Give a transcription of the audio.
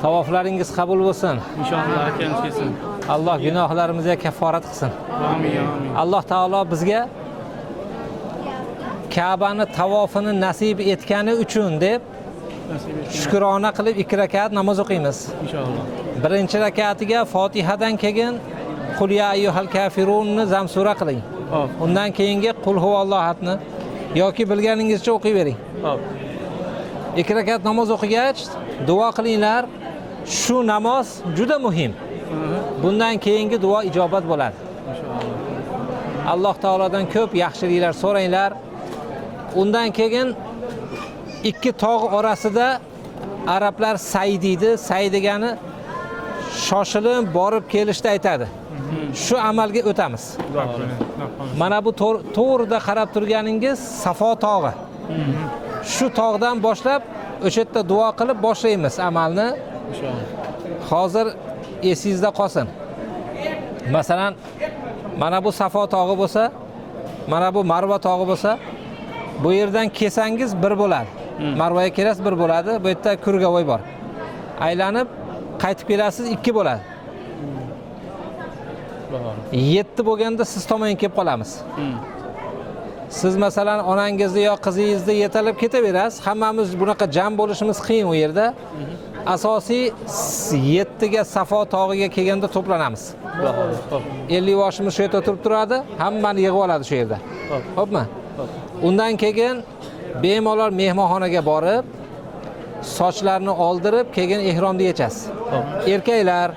Tavoflaringiz qabul bo'lsin. Inshaalloh akamiz kelsin. Alloh gunohlarimizga kafforat qilsin. Amin, amin. Alloh taolo bizga Ka'bani tavofini nasib etgani uchun deb Nasib etsin. shukrona qilib 2 rakat namoz o'qiymiz. Inshaalloh. Birinchi rakatiga Fotihadan keyin Qul ya ayyuhal kafirunni zamsura qiling. Hop, Undan keyingi Qul huvallohni yoki bilganingizcha o'qiyvering. Hop. 2 rakat namoz o'qigach, duo qilinglar. Shu namoz juda muhim. Bundan keyingi duo ijobat bo'ladi. Inshaalloh. Alloh taolodan ko'p yaxshiliklar so'ranglar. Undan keyin ikki tog' orasida arablar say deydi. Say degani shoshilib borib kelishni aytadi. Shu amalga o'tamiz. Xudo xohlasa. Mana bu to'g'rida qarab turganingiz Safo tog'i. Shu tog'dan boshlab o'sha yerda duo qilib boshlaymiz amalni. Inshaalloh. Hozir esingizda qolsin. Masalan, mana bu Safo tog'i bo'lsa, mana bu Marva tog'i bo'lsa, bu yerdan kelsangiz bir bo'ladi. Marvaga kelasiz bir bo'ladi. Bu yerda Kurgavoy bor. Aylanib qaytib kelasiz 2 bo'ladi. Xudo xohlasa. 7 bo'lganda siz tomonga kelib qolamiz. Siz masalan onangizni yo qizingizni yetalab ketaverasiz. Hammamiz bunaqa jam bo'lishimiz qiyin u yerda. Asosiy 7ga Safo tog'iga kelganda to'planamiz. Xudo xohlasa. Hop. 50 boshimiz shu yerda turib turadi, hammani yig'ib oladi shu yerda. Hop. Xo'pmi? Hop. Undan keyin bemalol mehmonxonaga borib, sochlarni oldirib, keyin ehromni yechasiz. Hop. Erkaklar